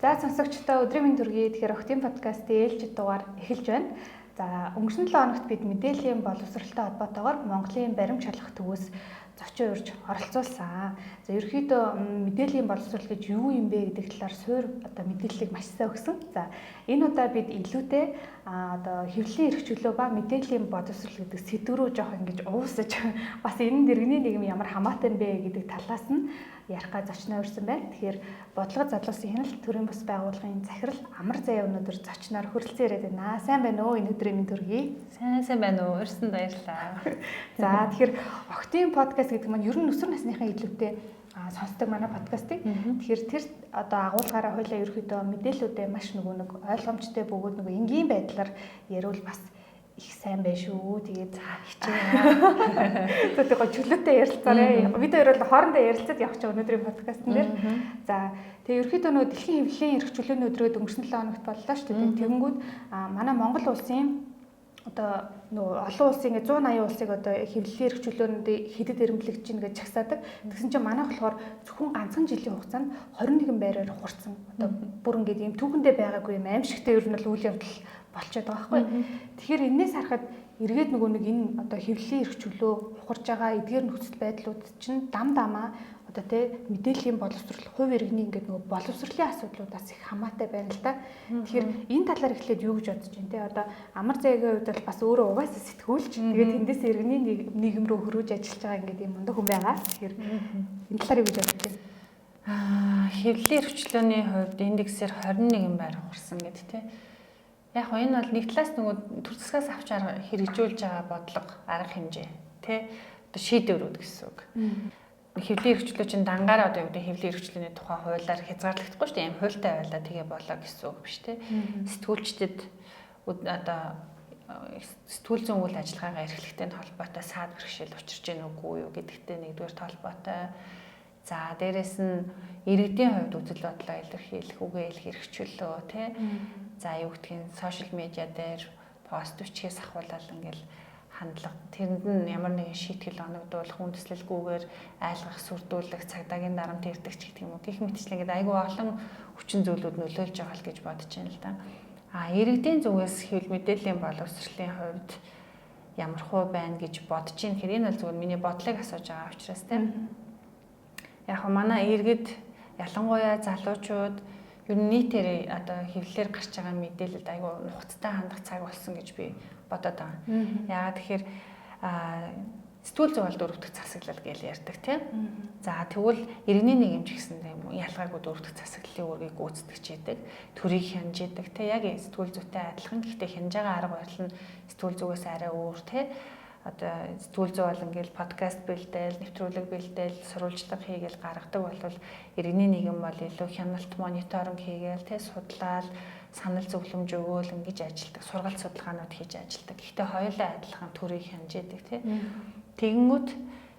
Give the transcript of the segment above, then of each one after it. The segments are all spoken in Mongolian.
За, сонсогчдоо өдрийн мэнд хүргэе. Тэгэхээр Охтын подкастын ээлжид дугаар эхэлж байна. За, өнгөрсөн 7 хоногт бид мэдээллийн боловсралтай холбоотойгоор Монголын баримт шалгах төвөөс зочин урьж оролцуулсан. За, ерөнхийдөө мэдээллийн боловсрал гэж юу юм бэ гэдэг талаар суур одоо мэдээллийг маш сайн өгсөн. За, энэ удаа бид илүүтэй одоо хэвлэлийн эрх чөлөө ба мэдээллийн боловсрал гэдэг сэдв рүү жоох ингэж уусаж, бас энэ нь иргэний нийгэм ямар хамаатай юм бэ гэдэг талаас нь ярих га зочноо урьсан байна. Тэгэхээр Бодлого залуусын хяналт төрийн бус байгууллагын захирал Амар Заяа өнөөдөр зочноор хүрэлцэн ирээд байна. Сайн байна уу? Энэ өдрийн мэнд хүргэе. Сайн сайн байна уу? Урьсанд баярлалаа. За, тэгэхээр Охтын подкаст гэдэг маань ер нь өсвөр насныхаа илүүтэй сонсдог манай подкастыг. Тэгэхээр тэр одоо агуулгаараа хоёлаа ерөөхдөө мэдээллүүдээ маш нөгөө нэг ойлгомжтой бөгөөд нөгөө энгийн байдлаар яриул бас их сайн байх шүү. Тэгээд за, хичээе. За, тэгээ чөлөөтэй ярилцаарай. Бид хоёр бол хоорондоо ярилцаад явах чинь өнөөдрийн подкастн дээр. За, тэгээ ерөөхдөө нөгөө дэлхийн хэвлэлийн эрх чөлөөний өдрөөд өнгөрсөн 7 хоногт боллоо шүү дээ. Тэгэнгүүт манай Монгол улсын одоо нөгөө олон улсын ингээ 180 улсыг одоо хэвлэлийн эрх чөлөөнөнд хэдэд эрэмблэгдэж гин гэж жагсаадаг. Тэгсэн чинь манайх болохоор зөвхөн ганцхан жилийн хугацаанд 21 байраар ухарсан. Одоо бүр ингээд ийм түүхэндээ байгаагүй юм аимшигтэй ер нь бол үйл явдал болчиход байгаа байхгүй. Тэгэхээр энээс харахад эргээд нөгөө нэг энэ одоо хэвлэлийн эрх чөлөө ухарж байгаа эдгээр нөхцөл байдлууд чинь дам дамаа одоо тий мэдээллийн боловсрол, хувь иргэний ингээд нөгөө боловсролын асуудлуудаас их хамаатай байна л да. Тэгэхээр энэ талаар эхлээд юу гэж бодож байна те, одоо Амар Заяагийн хувьд бол бас өөрөө угаасаа сэтгүүлч, тэгээд тэндээс иргэний нийгэм рүү хөрвж ажиллаж байгаа ингээд юм мундаг хүн байгаа. Тэгэхээр энэ талаар юу гэж бодож байна? Хэвлэлийн эрх чөлөөний хувьд индексээр 21 байр ухарсан гэдэг те. Яг нь энэ бол нэг талаас нөгөө төр засгаас авч арга хэрэгжүүлж байгаа бодлого, арга хэмжээ тий, одоо шийдвэрүүд гэсэн үг. Хэвлэлийн эрх чөлөө чинь дангаараа одоо юу гэдэг хэвлэлийн эрх чөлөөний тухай хуулиар хязгаарлагдахгүй шүү дээ. Ийм хуультай байлаа тэгээ болоо гэсэн үг биш тий. Сэтгүүлчдэд одоо сэтгүүл зүйн үйл ажиллагаагаа эрхлэхтэй холбоотой саад бэрхшээл учирч гэнэ үгүй юу гэдэгтэй нэгдүгээр холбоотой. За, дээрэс нь иргэдийн хувьд үзэл бодлоо илэрхийлэх, үгээ хэлэх эрх чөлөө тий. За, юу гэдгийг сошиал медиа дээр пост бичгээс ахуулаад ингээл хандлага, тэрэнд нь ямар нэгэн шийтгэл оногдуулах, үндэслэлгүйгээр айлгах, сүрдүүлэх, цагдаагийн дарамт ирдэг ч гэдэг юм уу. Гэх мэтчлэн ингээд айгүй олон хүчин зүйлүүд нөлөөлж байгаа л гэж бодож байна л да. А иргэдийн зүгээс хэвлэл мэдээллийн боловсролын хувьд ямар хуу байна гэж бодож байна гэхээр энэ бол зүгээр миний бодлыг асууж байгаа учраас тийм. Яг нь манай иргэд, ялангуяа залуучууд ер нь нийтээр одоо хэвлэлээр гарч байгаа мэдээлэлд айгүй нухацтай хандах цаг болсон гэж би бодоод байгаа. Яагаад тэгэхээр сэтгүүл зүй бол дөрөв дэх засаглал гэж ярьдаг тийм. За, тэгвэл иргэний нийгэм ч гэсэн тийм ялгаагүй дөрөв дэх засаглалын үүргийг гүйцэтгэж идэг, төрийг хянаж идэг тийм, яг сэтгүүл зүйтэй адилхан, гэхдээ хянаж байгаа арга барил нь сэтгүүл зүгээс арай өөр тийм. Одоо сэтгүүл зүй бол ингээл подкаст бэлдээл, нэвтрүүлэг бэлдээл, сурвалжлага хийгээл гаргадаг бол иргэний нийгэм бол илүү хяналт, мониторинг хийгээл тэ, судлаал, санал зөвлөмж өгөөл ингэж ажилдаг, сургалт судалгаанууд хийж ажилдаг. Гэхдээ хоёулаа адилхан төрийг хянаж идэг тий. Тэгэнгүүт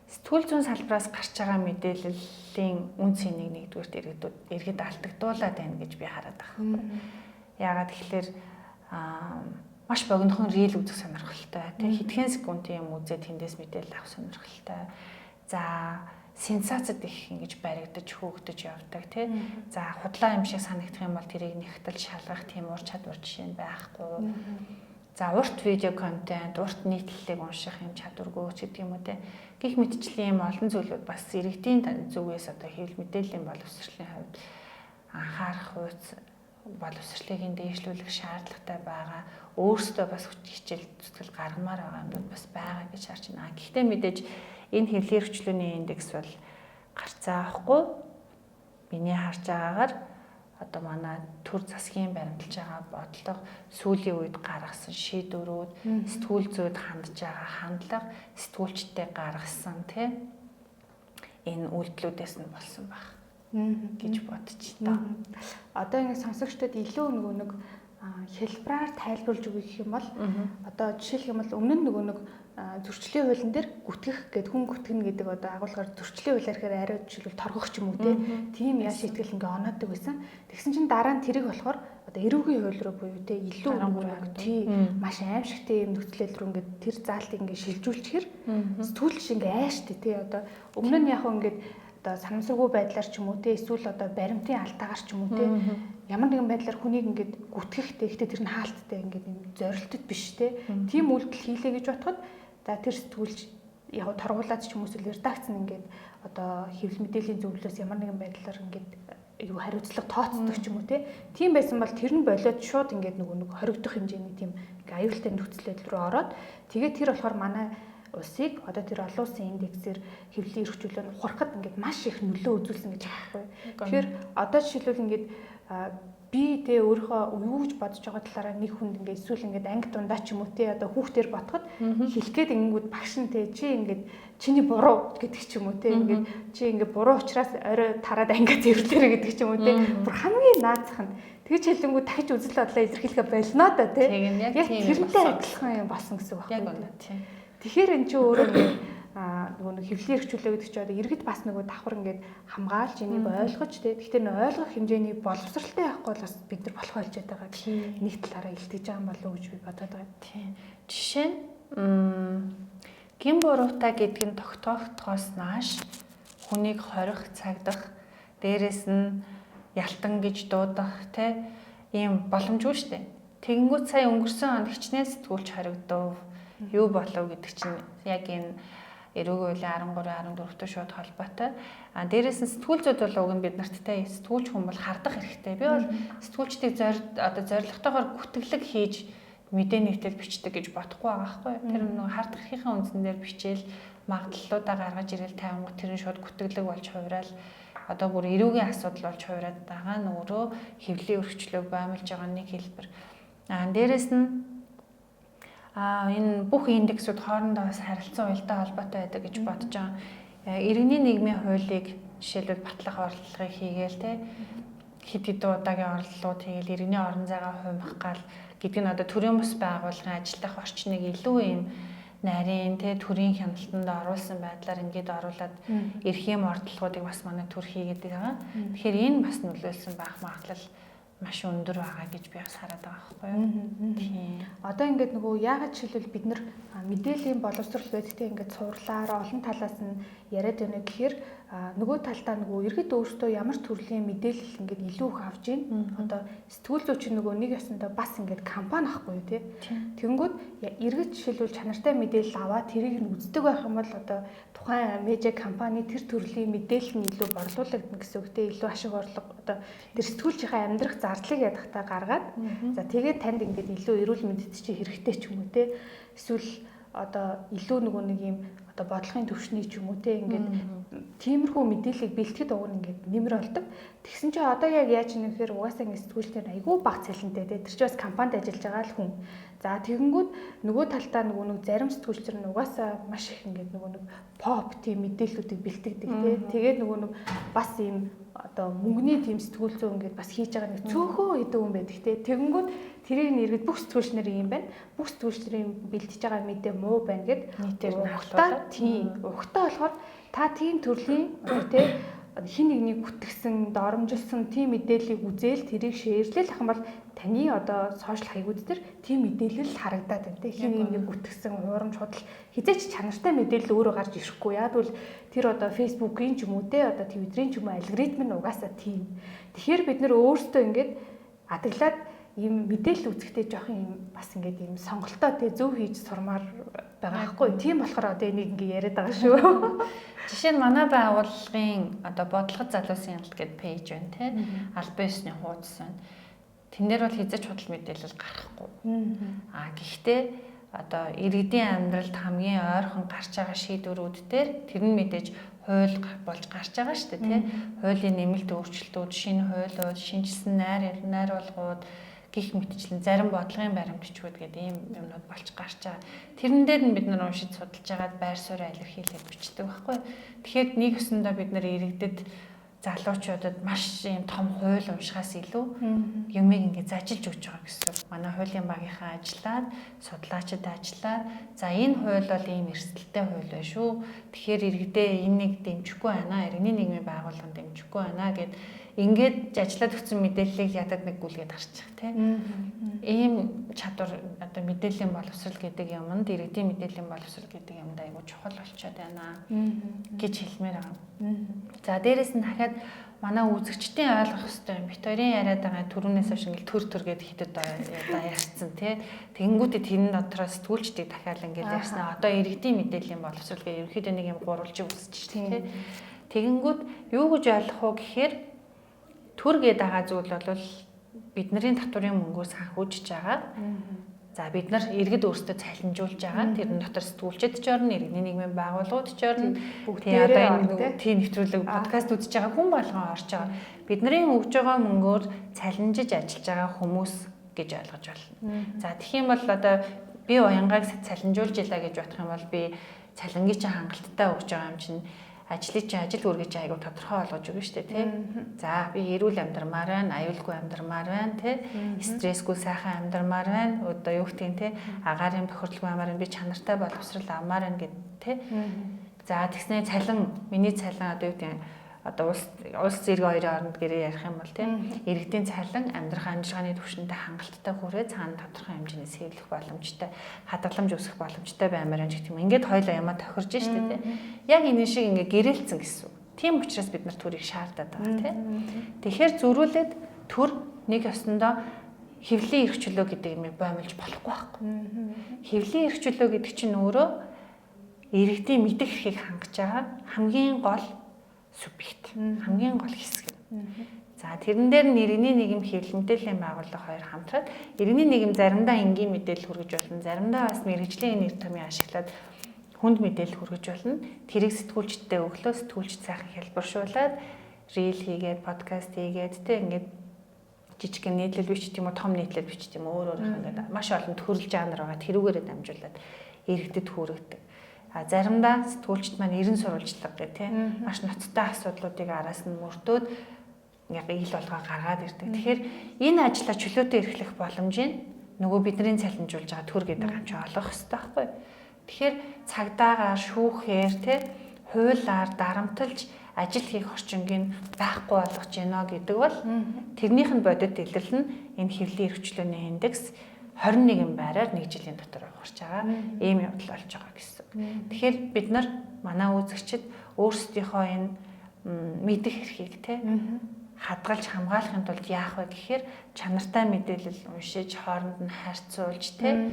сэтгүүл зүйн салбараас гарч байгаа мэдээллийн үн цэнийг нэгдүгээрт иргэдүүд иргэд алдагдуулаад байна гэж би хараад байгаа байхгүй. Яагаад тэгэхээр маш богинохон reel үзэх сонирхолтой тий, хэдхэн секундын юм үзээд тэндээс мэдээлэл авах сонирхолтой. За, сенсацид их ингэж баригдаж хөөгдөж явдаг тий. За, худлаа юм шиг санагдах юм бол тэрийг нягтал шалгах тийм ур чадвар жишээ нь байхгүй. За, урт видео контент, урт нийтлэлийг унших юм чадваргүй ч гэдэг юм уу те. Гэх мэтчлийн юм олон зүйлүүд бас иргэдийн зүгээс одоо хэвлэл мэдээллийн боловсролын хувьд анхаарах, хууц боловсролыг дээшлүүлэх шаардлагатай байгаа. Өөрсдөө бас хүч хичээл зүтгэл гаргамаар байгаа юмнууд бас байгаа гэж харж байна. Гэхдээ мэдээж энэ хэвлэлийн эрх чөлөөний индекс бол гарцаа авахгүй. Миний харж байгаагаар одоо манай төр засгийн баримталж байгаа бодлого, сүүлийн үед гаргасан шийдвэрүүд, сэтгүүл зүйд хандж байгаа хандлага, сэтгүүлчтэй гаргасан тий энэ үйлдэлүүдээс нь болсон байх гэж бодож та. Одоо ингэ сонсогчдод илүү нөгөө нэг хэлбраар тайлбарлаж өгөх гэх юм бол одоо жишээлх юм бол өмнө нь нөгөө нэг зөрчлийн хуулийн дээр гүтгэх гэд хүн гүтгэнэ гэдэг одоо агуулгаар зөрчлийн хуулиар гэхээр арай жишээлбэл торгох ч юм уу тийм яа шийтгэл ингээ оноодог байсан. Тэгсэн чинь дараа нь тэрийг болохоор одоо эрүүгийн хууль руу буюу те илүү нөгөө тий маш аимшигтэй юм нөхцөл рүү ингээд тэр заалтыг ингээ шилжүүлчихэр сэтгүүлч ингээ ааштай тий, одоо өмнө нь яг ингээд одоо санамсаргүй байдлаар ч юм уу те, эсвэл одоо баримтын алдаагаар ч юм уу те. ямар нэгэн байдлаар хүнийг ингээд гүтгэхтэй, гэхдээ тэр нь хаалттай ингээд юм зорилтод биш те. Тийм үйлдэл хийлээ гэж бодоход за тэр сэтгүүлч яг торгуулаад ч юм уу редакц нь ингээд одоо хэвлэл мэдээллийн зөвлөлөөс ямар нэгэн байдлаар ингээд юу хариуцлага тооцдог ч юм уу те. Тийм байсан бол тэр нь болоод шууд ингээд нөгөө нэг хоригдох хэмжээний тийм ингээ аюултай нөхцөл байдал руу ороод тэгээд тэр болохоор манай улсыг одоо тэр олон улсын индексээр хэвлэлийн эрх чөлөө нь ухрахад ингээд маш их нөлөө үзүүлсэн гэж байгаа байхгүй. Тэгэхээр одоо жишээлбэл ингээд би тэ өөрийнхөө юу гэж бодож байгаа талаараа нэг хүнд ингээд эсвэл ингээд анги дундаа ч юм уу те одоо хүүхдээр бодоход хэлэх гээд ингэнгүүд багш нь те чи ингээд чиний буруу гэдэг ч юм уу те ингээд чи ингээд буруу учраас орой тараад ангиа зэвэрлээрэ гэдэг ч юм уу те бүр хамгийн наазах нь тэгж хэлэнгүүд дахиж үзэл бодлоо илэрхийлэхэ болно да те яг тэрнтэй адилхан юм болсон гэсэн үг байхгүй. Яг үнэ тийм. Тэгэхээр эн чинь өөрөө ингээд нөгөө нэг хэвлэлийн эрх чөлөө гэдэг чинь одоо иргэд бас нөгөө давхар ингээд хамгаалж энийг ойлгож те. Гэхдээ нөө ойлгох хэмжээний боловсралтай байхгүй бол бас бид нар болох болж байгаа нэг талаараа илтгэж байгаа юм болов уу гэж би бодоод байгаа. Тийм. Жишээ нь гин буруутай гэдэг нь тогтоогдохоос нааш хүнийг хорих, цагдах, дээрэс нь ялтан гэж дуудах те ийм боломжгүй шүү дээ. Тэгэнгүүт сая өнгөрсөн онд хичнээн сэтгүүлч хоригдов. Юу болов гэдэг чинь яг энэ эрүүгийн хуулийн 13 14-тэй шууд холбоотой. А дээрээс нь сэтгүүл зүйд бол уг нь бид нарт те сэтгүүлч хүн бол хардах хэрэгтэй. Би бол сэтгүүлчдийг одоо зорилготойгоор гүтгэлэг хийж мэдээ нийтэд бичдэг гэж бодохгүй байгаа байхгүй. Тэр нөгөө хардах эрхийнхээ үндсэн дээр бичээл магадлалуудаа гаргаж ирэл тавингууд тэр нь шууд гүтгэлэг болж хувираал одоо бүр эрүүгийн асуудал болж хувираад байгаа нь өөрөө хэвлэлийн өрхчлөөг баймалж байгаа нэг хэлбэр. А дээрээс нь энэ бүх индексүүд хоорондоо бас харилцан уялдаа холбоотой байдаг гэж бодож байгаа. Иргэний нийгмийн хуулийг жишээлбэл батлах орлогыг хийгээл те хэд хэдэн удаагийн орлогууд хийгээл иргэний орон зайгаа хуймах гал гэдэг нь одоо төрийн бус байгууллагын ажиллах орчныг илүү юм нарийн те төрийн хяналтанд оруулсан байдлаар ингээд оруулаад эрхийн ордлогоодыг бас манай төр хийгээд байгаа. Тэгэхээр энэ бас нөлөөлсөн байх магадлал маш өндөр байгаа гэж би бас хараад байгаа байхгүй юу. Тийм. Одоо ингээд нөгөө яагаад жишээлбэл бид нар мэдээллийн боловсрол байдагтай ингээд цувралаар олон талаас нь яриад байна гэхээр нөгөө талдаа нөгөө иргэд өөртөө ямар төрлийн мэдээлэл ингээд илүү их авч байна. Одоо сэтгүүл зүйч нөгөө нэг ёсондоо бас ингээд компани ахгүй юу тий. Тэнгүүд иргэд жишээлбэл чанартай мэдээлэл аваад тэрийг нь үздэг байх юм бол одоо тухайн медиа компани тэр төрлийн мэдээлэл нь илүү борлуулагдана гэсэн үг тий. Илүү ашиг орлого одоо тэр сэтгүүлчийнхээ амьдрах зардлыг ядахтаа гаргаад за тэгээд танд ингээд илүү эрүүл мэндэд чи хэрэгтэй ч юм уу тий. Эсвэл одоо илүү нөгөө нэг юм одоо бодлогын төвшний ч юм уу те ингээд тиймэрхүү мэдээллийг бэлтгэхэд уг нь ингээд нэмэр болдог. Тэгсэн чинь одоо яг яаж юм гэхээр угаасаа ингээд сэтгүүлчдэр айгүй бага цалинтай те. Тэр чинь бас компанид ажиллаж байгаа л хүн. За тэгэнгүүт нөгөө талдаа нөгөө нэг зарим сэтгүүлчдэр нь угаасаа маш их ингээд нөгөө нэг поп тийм мэдээллүүдийг бэлтгэдэг те. Тэгээд нөгөө нэг бас ийм одоо мөнгөний тийм сэтгүүл зүй ингээд бас хийж байгаа нэг цөөхөн хэдэн хүн байдаг те. Тэгэнгүүт тэрийг нь иргэд бүх сэтгүүлч нар юм байна. Бүх сэтгүүлч нарын бэлтэж байгаа мэдээ муу байна гэд нийтээр нь халуулаад тийм. Угтаа болохоор та тийм төрлийн одоо те хин нэгнийг гүтгсэн, доромжилсан тийм мэдээллийг үзээл тэрийг шеэрлэл ах юм бол таны одоо сошиал хаягууд дээр тийм мэдээлэл харагдаад байна те. Хин нэгнийг гүтгсэн, хуурамч худал хизээч чанартай мэдээлэл өөрөө гарч ирэхгүй. Яг бол тэр одоо Facebook-ийн ч юм уу те одоо Twitter-ийн ч юм уу алгоритм нь угаасаа тийм. Тэгэхээр бид нэр өөрсдөө ингээд адаглаад ийм мэдээлэл үзэхдээ жоох юм бас ингээд ийм сонголтоо те зөв хийж сурмаар байгаа байхгүй. Тийм болохоор одоо энийг ингээд яриад байгаа шүү. Жишээ нь манай байгууллагын одоо бодлогод залуусын хяналт гэдэг пэйж байна те. Албан ёсны хуудас байна. Тэн дээр бол хизээч худал мэдээлэл гарахгүй. А гэхдээ одоо иргэдийн амьдралд хамгийн ойрхон гарч байгаа шийдвэрүүд дээр тэр нь мэдээж хууль болж гарч байгаа шүү дээ тий. Хуулийн нэмэлт өөрчлөлтүүд, шинэ хуулиуд, шинжилсэн найруулгууд гих мэтчлэн зарим бодлогын баримтчгүүд гэдэг ийм юмнууд болж гарч байгаа. Тэрэн дээр нь бид нар уншиж судалж байгаад байр сууриа илэрхийлээд бичдэг байхгүй. Тэгэхээр нэг өсөндөө бид нар иргэдэд залуучуудад маш ийм том хууль уншихаас илүү юмыг ингээд зажилж өгч байгаа гэсэн. Манай хуулийн багийнхаа ажиллаад, судлаачид ажиллаад, за энэ хууль бол ийм эрсдэлтэй хууль байна шүү. Тэгэхээр иргэдээ энийг дэмжихгүй байна, иргэний нийгмийн байгууллага дэмжихгүй байна гэд ингээд ажиллаад өгсөн мэдээллийг ядад нэг гүйлгээд гарчих тий. Ийм чадвар одоо мэдээллийн боловсрал гэдэг юмд, иргэдийн мэдээллийн боловсрал гэдэг юмд айгүй чухал болчиход байна гэж хэлмээр байгаа. За дээрэс нь дахиад манай үзэгчдийн ойлгох ёстой юм. Бит хоёрын яриад байгаа түрүүнээс хойш ингээл төр төр гэд хитэд одоо ярьсан тий. Тэнгүүтээ тэрэн дотроо сэтгүүлчдийг дахиад ингээл ярьсан. Одоо иргэдийн мэдээллийн боловсрол гэх ерөнхийдөө нэг юм гурвалжин үүсэж шүү дээ тий. Тэгэнгүүт юу гэж ойлгох вэ гэхээр төр гээд байгаа зүйл бол бидний татварын мөнгөөр санхүүжиж байгаа. За бид нар иргэд өөрсдөө цалинжуулж байгаа. Тэрэн дотор сэтгүүлчд ч орно, иргэний нийгмийн байгууллагууд ч орно. Бүгдээрээ одоо энэ тийм нэвтрүүлэг подкаст үзэж байгаа хүн болгон орж байгаа. Бидний өгж байгаа мөнгөөр цалинжиж ажиллаж байгаа хүмүүс гэж ойлгож байна. За тэгэх юм бол одоо би уянгааг цалинжуулж илаа гэж бодох юм бол би цалингийн чинь хангалттай өгж байгаа юм чинь ажлыг чинь ажил үүргийг чинь айгу тодорхой болгож өгнө шүү дээ тий. За би эрүүл амьдрмаар байна, аюулгүй амьдрмаар байна тий. Стрессгүй сайхан амьдрмаар байна. Одоо юу гэдгийг тий агаарын бохирдлгүй амар байна. Би чанартай боловсрал авмаар байна гэд тий. За тэгснээр цалин миний цалин одоо юу гэдгийг одоо улс зэрэг хоёрын хооронд гэрээ ярих юм бол тий иргэдийн цалин амьдрах амжиргааны түвшиндээ хангалттай хүрээ цаана тодорхой хэмжээний сэвлэх боломжтой, хадгаламж үүсгэх боломжтой баймаар байна гэх юм. Ингээд хоёлаа юмаа тохирж штэ тий. Яг энэ шиг ингээ гэрээлцэн гэсэн. Тийм учраас бид нар төрийг шаардаад байгаа тий. Тэгэхээр зөрүүлээд төр нэг ёсондоо хэвлэлийн эрх чөлөө гэдэг юмыг боомлж болохгүй байхгүй. Хэвлэлийн эрх чөлөө гэдэг чинь өөрөө иргэдийн мэдэх эрхийг хангаж байгаа хамгийн гол субъект, хамгийн гол хэсэг. За тэрэн дээр нь иргэний нийгэм хэвлэл мэдээллийн байгууллага хоёр хамтраад иргэний нийгэм заримдаа энгийн мэдээлэл хүргэж болно, заримдаа бас мэргэжлийн нэр томьёо ашиглаад хүнд мэдээлэл хүргэж болно. Тэрийг сэтгүүлчдэд өглөө сэтгүүлчд сайхан хялбаршуулад reel хийгээд, подкаст хийгээд тэ ингээд жижигхэн нийтлэл бичдэг юм уу, том нийтлэл бичдэг юм уу, өөр өөр ингээд маш олон төрөл жанр байгаа. Тэрүүгээрээ дамжуулаад иргэдэд хүргэдэг. А заримдаа сэтгүүлчд маань эрен сурвалжлага гэх тийм маш ноцтой асуудлуудыг араас нь мөрдөөд ингээ ил болгоо гаргаад ирдэг. Тэгэхээр энэ ажлаа чөлөөтэй эрхлэх боломжийг нөгөө бидний цалинжуулж байгаа төр гэдэг юм чи олгох хэрэгтэй байхгүй. Тэгэхээр цагдаагаар, шүүхээр тийм хуулиар дарамтлж ажил хийх орчингийг байхгүй болгож гинэ гэдэг бол тэрнийх нь бодит илэрлэл нь энэ хэвлэлийн эрх чөлөөний индекс 21 байраар нэг жилийн дотор ухарч байгаа ийм явдал болж байгаа гэсэн. Тэгэхээр бид нар манай үзэгчид өөрсдийнхөө энэ мэдэх эрхийг те хадгалж хамгаалахын тулд яах вэ гэхээр чанартай мэдээлэл уншиж, хооронд нь харьцуулж те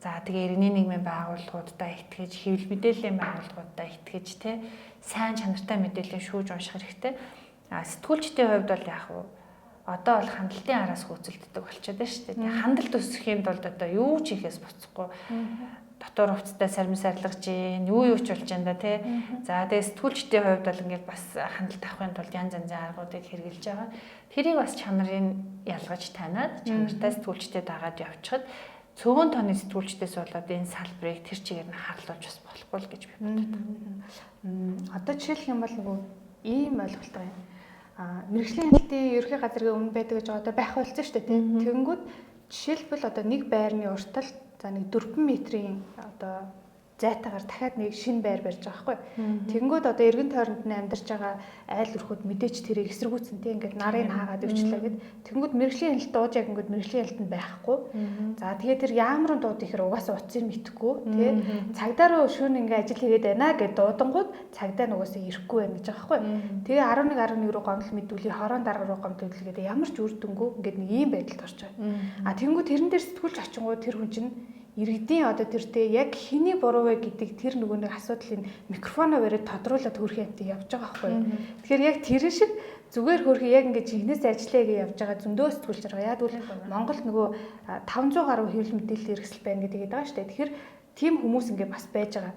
за тэгээ иргэний нийгмийн байгууллагуудаа итгэж, хэвлэл мэдээллийн байгууллагуудаа итгэж те сайн чанартай мэдээллийг шүүж унших хэрэгтэй. А сэтгүүлчдийн хувьд бол яах вэ? Одоо бол хандлтын араас хөөцөлддөг болчиход байна шүү дээ. Хандалт өсөхийн тулд одоо юу ч хийхээс буцахгүй дотор хувцастай сармин сарлгаж гин, юу ч болж байна да тий. За тэгээ сэтгүүлчдийн хувьд бол ингээд бас хандалт авахын тулд янз янзын аргуудыг хэрэглэж байгаа. Тэрийг бас чанарыг ялгаж таниад чанартай сэтгүүлчдэд дагаад явчихад цөөн тооны сэтгүүлчдээс болоод энэ салбарыг тэр чигээр нь харлуулж бас болохгүй л гэж би боддог. Одоо жишээлх юм бол нөгөө ийм ойлголт юм. Мэргэжлийн хяналтын ерөнхий газрын өмнө байдаг гэж одоо байх болсон шүү дээ тийм. Тэгэнгүүт жишээлбэл одоо нэг байрны урталт за нэг 4 метрийн одоо зайтаагаар дахиад нэг шинэ байр барьж байгаа байхгүй. Тэгэнгүүт одоо эргэн тойронд нь амьдарч байгаа айл өрхүүд мэдээч тэрийг эсэргүүцэн тийм ингээд нарыг хаагаад өвчлээ гэд. Тэгэнгүүт мэргэжлийн хяналт дууж яг ингээд мэргэжлийн хяналт нь байхгүй. За тэгээ тэр яамрын дууд ихээр угаасаа утсыг мэдэхгүй тийм. Цагдаа руу шүүн ингээд ажил хийгээд байна гэд дуудангууд цагдаа нугасаа ирэхгүй байна гэж байгаа байхгүй. Тэгээ 11 11 рүү гомдол мэдүүлээ, хорон дарга руу гомдол мэдүүлээ гэдэг ямар ч үр дүнгүй ингээд нэг ийм байдалд орж байгаа. А тэгэнгүүт тэрэн дээр сэтгүүлч очингууд тэр хүн чинь иргэдийн одоо тэр тэ яг хэний буруу вэ гэдэг тэр нөгөө нэг асуудлыг микрофоноо бариад тодруулаад хөрхийн амтыг явж байгаа байхгүй юу. Тэгэхээр яг тэр шиг зүгээр хөрхи яг ингээд жинхнээс ажиллая гэж явж байгаа зөндөө сэтгүүлч байгаа. Яг бол Монголд нөгөө 500 гаруй хэвлэл мэдээллийн хэрэгсэл байна гэдэг байгаа шүү дээ. Тэгэхээр тийм хүмүүс ингээд бас байж байгаа.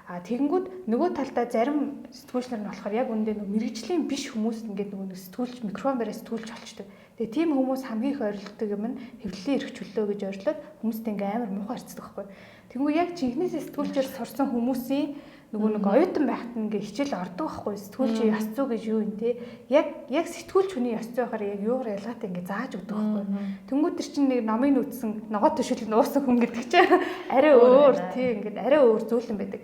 А тэгэнгүүт нөгөө талдаа зарим сэтгүүлч нар нь болохоор яг үүндээ нөгөө мэрэгжлийн биш хүмүүс ингээд нөгөө нэг сэтгүүлч микрофон бариад сэтгүүлч болчдөг. Тэгээ тийм хүмүүс хамгийн их ойрлдог юм нь хэвлэлийн эрх чөлөө гэж ойрлоод хүмүүстэй ингээ амар муухай харьцдаг байхгүй. Тэнгүү яг жинхнээсээ сэтгүүлчээр сурсан хүмүүсийн нөгөө нэг оюутан байхад ингээ хичээл ордог байхгүй. Сэтгүүлч ёс зүй гэж юу юм те? Яг сэтгүүлч хүний ёс зүй байхаар яг юугаар ялгаатай ингээ зааж өгдөг байхгүй. Тэнгүү тэр чинь нэг номыг нүдсэн ногоо төшөөлөнд уусан хүн гэдэг чинь арай өөр тий ингээд арай өөр зүйл юм байдаг.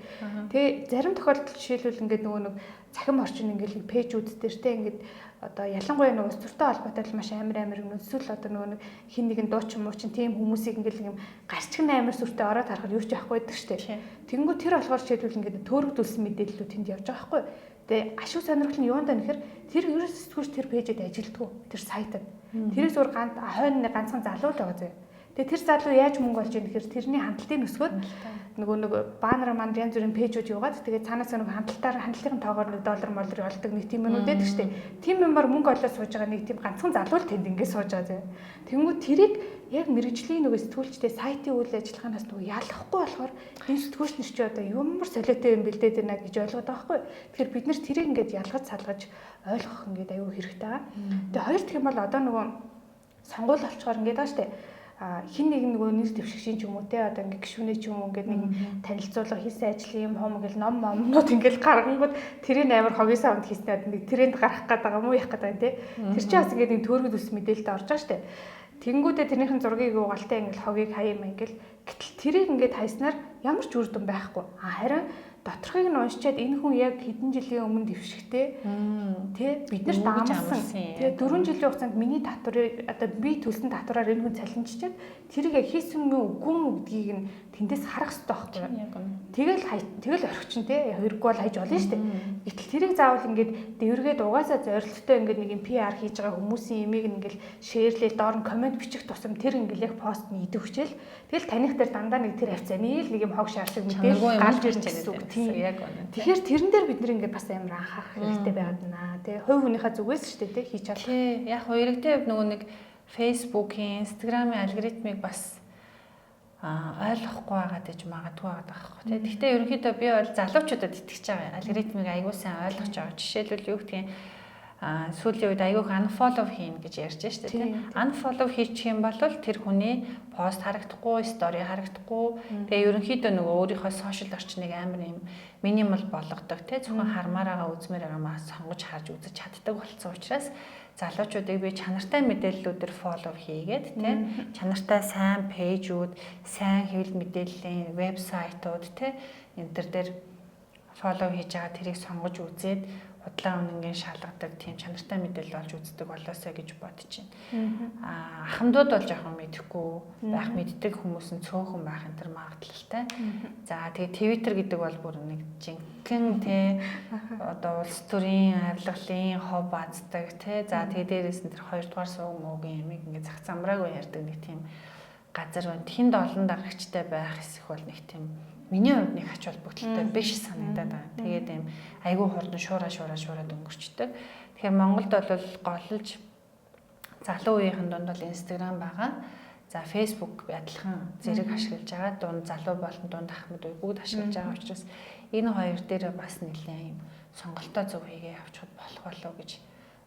Тэгээ зарим тохиолдолд жишээлбэл ингээд нөгөө нэг цахим орчин ингээд пэйжүүд дээр те ингээд одоо ялангуяа нэг улс төртэй холбоотой л маш амар юм эсвэл одоо нөгөө нэг хин нэгэн дуучин муучин тийм хүмүүсийг ингээл юм гарчган амар сүртэй ороод харахаар юу ч яахгүй байдаг штэ. Тэгэнгүүт тэр болохоор жишээлбэл ингээд төөрөгдүүлсэн мэдээллүүд тэнд явж байгаа байхгүй. Тэгээ ашиг сонирхол нь юунд байна гэхээр тэр ерөөс сэтгүүлч тэр пэйжэд ажилдгүй тэр сайтад. Тэрийг зур ганц хойно нэг ганцхан залуу л байгаа зөө. Тэгээ тэр залуу яаж мөнгө олж ийн гэхээр тэрний хандлтыг өсгөөд нөгөө нэг баннер маань янз бүрийн пэйжүүд юугаад тэгээ цаанаас нөгөө хандлтаар хандлтын тоогоор нэг доллар моллор олдог нэг тийм юмнууд байдаг штэ. Тийм юмар мөнгө олоод сууж байгаа нэг тийм ганцхан залуу л тэнд ингээд сууж байгаа зөө. Тэнгүүд тэрийг яг мэрэгжлийн нөгөө сэтгүүлчтэй сайтын үйл ажиллагаанаас нөгөө ялахгүй болохоор энэ сэтгүүлч нар чи одоо ямар солиотой юм бэлдээд байна гэж ойлгоод байгаа байхгүй. Тэгэхээр бид нар тэрийг ингээд ялгаж салгаж ойлгох ингээд аюу хэрэгтэй байгаа. Тэгээ хоёр дахь юм бол одоо нөгөө сонгуул олчхоор ингээд байгаа штэ. Хин нэг нөгөө нэр дэвшигчийн ч юм уу те одоо ингээ гишүүнээ ч юм уу ингээд нэг танилцуулга хийсэн ажлын юм хом ингээл ном момнууд ингээл гаргангууд тэрийг амар хогийн савнд хийснээр нэг тренд гарах гээд байгаа юм уу яах гээд байгаа юм те. Тэр чинь бас ингээд нэг төөргөд ус мэдээлэлд орж байгаа штэ. Тэнгүүдээ тэрнийхэн зургийг юугаалтай ингээл хогийг хаяа юм ингээл гэтэл тэрийг ингээд хайснаар ямар ч үр дүн байхгүй. Харин доторхыг нь уншичаад энэ хүн яг хэдэн жилийн өмнө дэвшигтэй тий бид нарт амарсан тий 4 жилийн хугацаанд миний татварыг одоо би төлсөн татвараар энэ хүн цалинжчихэд тэрийг яг хийсэн юм үгүй юм гэдгийг нь тэндээс харах хэрэгтэй байхгүй юу. Тэгэл орхичин тий хэрэггүй бол хайж болно шүү дээ. Гэтэл тэрийг заавал ингээд дэвргээд угаасаа зорилттой ингээд нэг юм PR хийж байгаа хүмүүсийн имийг ингээд шеэрлээ доор нь комент бичих тусам тэр ингээд яг пост нь идэх хүчээл тэгэл таних дээр дандаа нэг тэр хавцааны л нэг юм хог шаар шиг мэдээлэл гарч ирж гэсэн үг. Тийм яг үнэ. Тэгэхээр тэрэн дээр бид нэр ингээд бас амар анхаарах хэрэгтэй байгаад байна. Тэ хувь хүнийхээ зүгээс шүү дээ тий хийж чадах. Тий яг иргэдийн хувьд нөгөө нэг Facebook-ийн, Instagram-ийн алгоритмыг бас ойлгохгүй байгаа гэж магадгүй байгаа байхгүй тий. Гэхдээ ерөнхийдөө би бол залуучуудад итгэж байгаа. Алгоритмыг аягүй сайн ойлгож байгаа. Жишээлбэл юу гэдгийг сүүлийн үед аягүй unfollow хийнэ гэж ярьж штэ тий. Unfollow хийчих юм бол тэр хүний пост харагдахгүй, story харагдахгүй. Тэгээ ерөнхийдөө нөгөө өөрийнхөө сошиал орчныг амар юм минимал болгодог тий. Зөвхөн хармаар байгаа, үзмээр байгаа маа сонгож харж үзэж чаддаг болсон учраас залуучуудыг би чанартай мэдээллүүдээр follow хийгээд тий. Чанартай сайн пэйжүүд, сайн хэвлэл мэдээллийн вебсайтууд тий. Энэ төр дээр follow хийж байгаа тэрийг сонгож үзээд худлаа үнэнгийн шалгадаг тийм чанартай мэдээлэл олж үздэг болоосой гэж бодож байна. Ахмадууд бол жоохон мэдэхгүй байх, мэддэг хүмүүс нь цөөхөн байх энэ төр магадлалтай. За тэгээ Twitter гэдэг бол бүр нэг жинхэнэ тий одоо улс төрийн авилгалын хов бааздаг тий. За тэгээ дээрээс нь тэр хоёрдугаар сууг муугийн ямиг ингээ зах замраагүй ярьдаг нэг тийм газар байна. Тэнд олон дагагчтай байх хэсэг бол нэг тийм миний хувьд нэг ач холбогдолтой биш санагдаад байна. Тэгээд ийм айгүй хурдан шуураад өнгөрчдөг. Тэгэхээр Монголд бол голлж залуу үеийнхэн дунд бол Instagram байгаа. За Facebook адилхан зэрэг ашиглаж байгаа. Дунд залуу болон дунд ахмад үе бүгд ашиглаж байгаа учраас энэ хоёр дээр бас нэлээд юм сонголтоо зөв хийгээ явчихад болох болов гэж